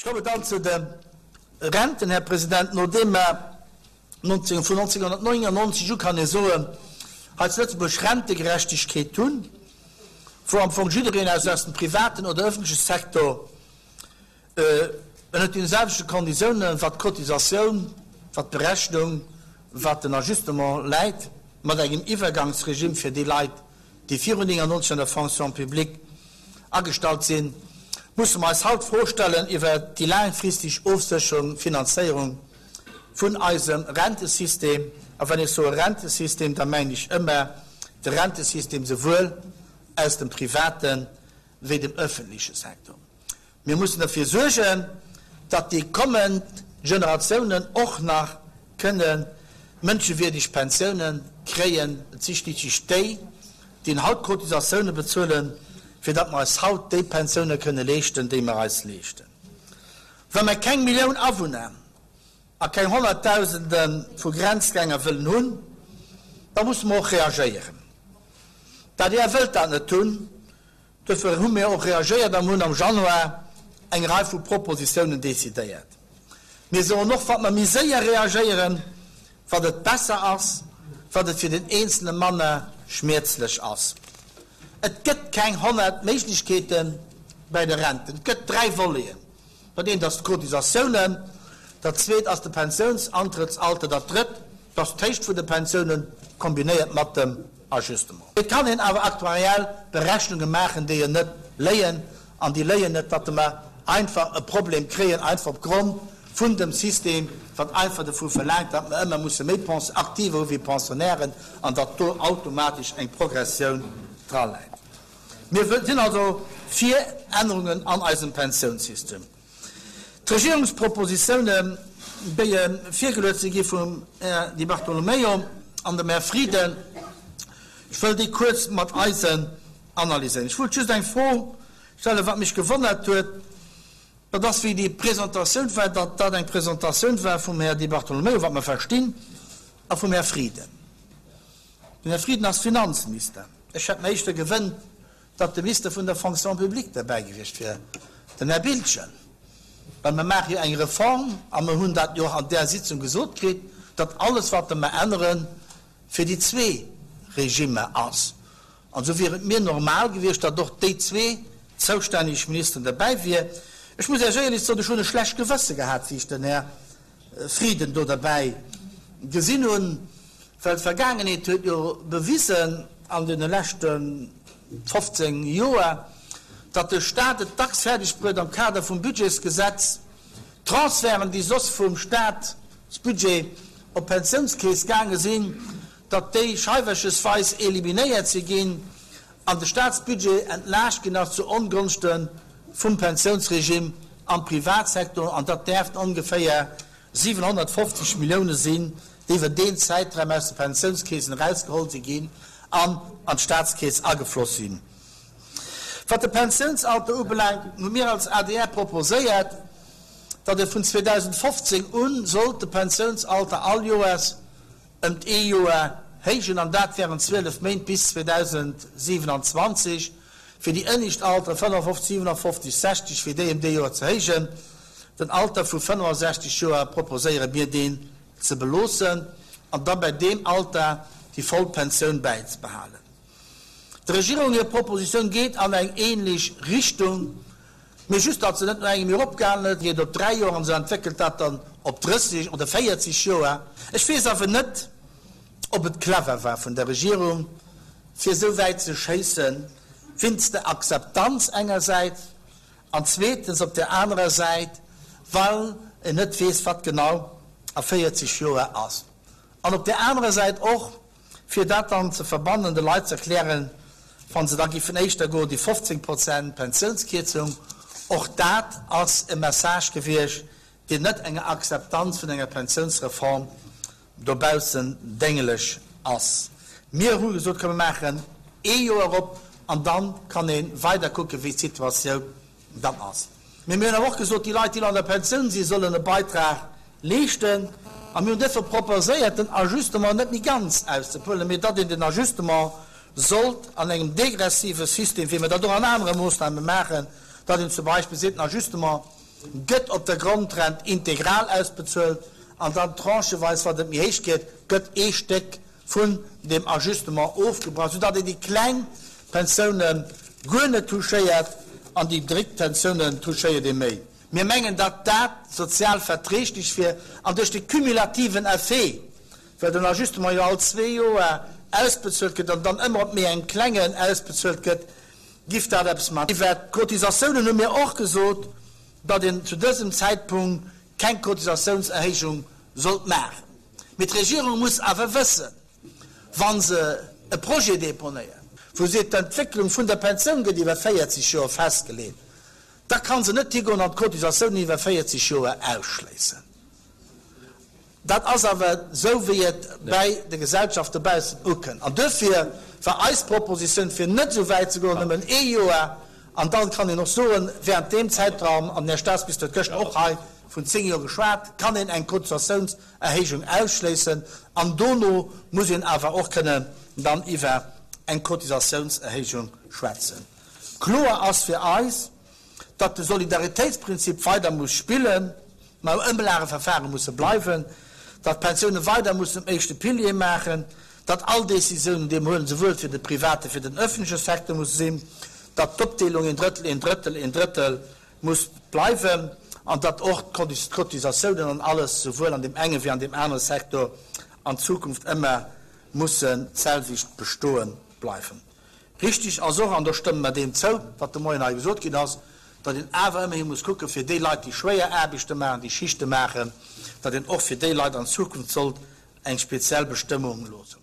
komme dann zu de Renten, Här President. Nodeem mer vun 1999 u, kann ee soen, hei zu Lëtzebuerg Rentegerechtegkeet hunn, wou am Fong jiddereen aus aus dem privaten oder öffentleche Sektor ënnert deene selwechte Konditiounen, wat d'Cotisatioun, wat d'Berechnung, wat den Ajustement läit, mat engem Iwwergangsregime fir déi Leit, déi virun 99 an der Fonction publique agestallt sinn, musse mer eis haut d'Fro stellen iwwert déi laangfristeg Ofsécherung, Finanzéierung vun eisem Rentesystem. A wann ech soe Rentesystem, da mengen ech ëmmer de Rentesystem souwuel aus dem private wéi dem öffentleche Sektor. Mir mussen derfir suergen, datt déi kommend Generatiounen och nach kënne mënschewierdeg Pensioune kréien. Et si schliisslech déi, déi haut d'Cotisatioune bezuelen, fir datt mer eis haut déi Pensioune kënne leeschten, déi mer eis leeschten. Wa mer keng Millioun Awunner a keng Honnertdausende vu Grenzgänger wëllen hunn, da musse mer och reagéieren. D'adr wëllt dat net hunn. Duerfir hu mir och reagéiert an hunn am Januar eng Rei vu Propositiounen decidéiert. Mir soen och, wat mer méi séier reagéieren, wat et besser ass, wat et fir den Eenzele manner schmierzlech ass. Et gëtt keng 100 Méiglechkeete bäi de Renten. Et gëtt dräi Voleten. Dat eent ass d'Cotisatiounen, dat zweet ass de Pensiounsantrëttsalter, dat drëtt ass d'Héicht vun de Pensiounen, kombinéiert mat dem Ajustement. Et kann een awer aktuariell Berechnunge maachen, déi en net léien, an déi léien net, datt mer einfach e Problem kréien, einfach opgrond vun dem System, wat einfach dovu verlaangt, datt mer ëmmer musse méi Aktiver hu wéi Pensionnairen an datt do automatesch eng Progressioun draläit. Mir sinn also fir Ännerungen an eisem Pensiounssystem. D'Regierungspropositiounen, déi virgeluet si gi vum Här Di Bartolomeo an dem Här Frieden, ech wëll déi kuerz mat eisen analyséieren. Ech wollt just eng Fro stellen, wat mech gewonnert huet, dat ass, wéi déi Presentatioun war, datt dat eng Presentatioun war vum Här Di Bartolomeo, wat mer verstinn, a vum Här Frieden. Den Här Frieden ass Finanzminister. Ech hätt mer éischter gewënnt, datt de Minister vun der Fonction publique derbäi gewiescht wier, den Här Biltgen, well mer maache jo eng Reform a mer hunn dat jo och an där Sitzung gesot kritt, datt alles, wat mer änneren, fir déi zwee Regimmer ass. An esou wier et mir normal gewiescht, datt och déi zwee zoustänneg Ministeren derbäi wier. Ech muss Iech éierlech soen, ech hunn e schlecht Gewësse gehat, wéi ech den Här Frieden do derbäi gesinn hunn, well d'Vergaangenheet huet jo bewisen an deene leschte 15 Joer, datt de Stat et dacks fäerdeg bruet am Kader vum Budgetsgesetz Transferten, déi soss vum Statsbudget op d'Pensiounskeess gaange sinn, datt déi scheiwerchesweis eliminéiert si ginn an de Statsbudget entlaascht ginn ass zu Ongonschte vum Pensiounsregime am Privatsektor, an dat däerften ongeféier 750 Millioune sinn, déi iwwer deen Zäitraum aus de Pensiounskeesen erausgeholl si ginn an an d'Staatskeess agefloss sinn. Wat de Pensiounsalter ubelaangt, hu mir als adr proposéiert, datt ee vun 2015 u sollt de Pensiounsalter all Joers ëmt ee Joer héijen, an dat während 12 Méint bis 2027, fir déi ënnischt Altere 55, 57, 60, fir déi ëm dee Joer ze héijen. Den Alter vu 65 Joer proposéiere mir deen ze beloossen an da bei deem Alter déi voll Pensioun bäizebehalen. Der Regierung hir Propositioun geet an eng ähnlech Richtung, mee just datt se net no engem Joer opgehalen huet, geet op 3 Joer an se entwéckelt dat dann op 30 oder 40 Joer. Ech weess awer net, ob et clever war vun der Regierung, fir esou wäit ze schéissen, winst der Akzeptanz engersäits an zweetens op där anerer Säit, well en net weess, wat genau a 40 Joer ass. An op där anerer Säit och, fir dat dann ze verbannen, de Leit ze erklären, wa se da giffen éischter goen, déi 15 Prozent Pensiounskierzung, och dat ass e Message gewiescht, deen net enger Akzeptanz vun enger Pensiounsreform dobaussen dénglech ass. Mir hu gesot, komm mir maachen ee Joer erop an da kann ee weider kucken, wéi d'Situatioun dann ass. Mee mir hunn awer och gesot, déi Leit, déi elo an der Pensioun sinn, sollen e Beitrag leeschten. A mir hunn duerfir proposéiert, den Ajustement net méi ganz auszepuelen, mee datt een den Ajustement sollt an engem degressive System, wéi mir dat och an anere Moossname maachen, datt een zum Beispill seet, den Ajustement. gëtt op der Grondrent integral ausbezuelt an dann trancheweis, wann et méi héich gëtt, gëtt ee Stéck vun deem Ajustement ofgebrach, soudatt een déi kleng Pensiounen guer net touchéiert an déi dréck Pensiounen touchéiert ee méi. Mir mengen, datt dat sozial verträglech wier an duerch de cumulativen Effet, well den Ajustement jo all zwee Joer ausbezuelt gëtt an dann ëmmer op méi engem klengen ausbezuelt gëtt, giff dat eppes maachen. Iwwert d'Cotisatiounen hu mir och gesot, datt een zu dësem Zäitpunkt keng Cotisatiounserhéijung sollt maachen. Mee d'Regierung muss awer wëssen, wa se e Projet deponéiert, wou seet, d'Entwécklung vun der Pensioun gëtt iwwer 40 Joer festgeleet, da ka se net higoen an d'Cotisatiounen iwwer 40 Joer ausschléissen. Dat ass awer esou, wéi et bäi de Gesellschaft dobaussen ukënnt. An duerfir war eis Propositioun, fir net esou wäit ze goen, nëmmen ee Joer. An dann kann een och soen, während deem Zäitraum, an den Här Statsminister huet gëschter och hei vun zéng Joer geschwat, kann een eng Cotisatiounserhéijung ausschléissen. An dono muss een awer och kënnen dann iwwer eng Cotisatiounserhéijung schwätzen. Kloer ass fir eis, datt de Solidaritéitsprinzip weider muss spillen, mer um Ëmlageverfahre musse bleiwen, datt d'Pensioune weider mussen um éischte Pilier maachen, datt all Décisiounen, déi mer huelen, souwuel fir de private wéi den öffentleche Secteur musse sinn, datt d'Opdeelung een Drëttel, een Drëttel, een Drëttel muss bleiwen an datt och d'Cotisatiounen an alles souwuel an deem enge wéi an deem anere Secteur an Zukunft ëmmer mussen d'selwecht bestoe bleiwen. Richtig ass och, an do stëmme mer deem zou, wat de Moien hei gesot ginn ass, datt een awer ëmmerhi muss kucken, fir déi Leit, déi schwéier Aarbechte maachen, déi Schichte maachen, datt een och fir déi Leit an Zukunft sollt eng speziell Bestëmmung loossen.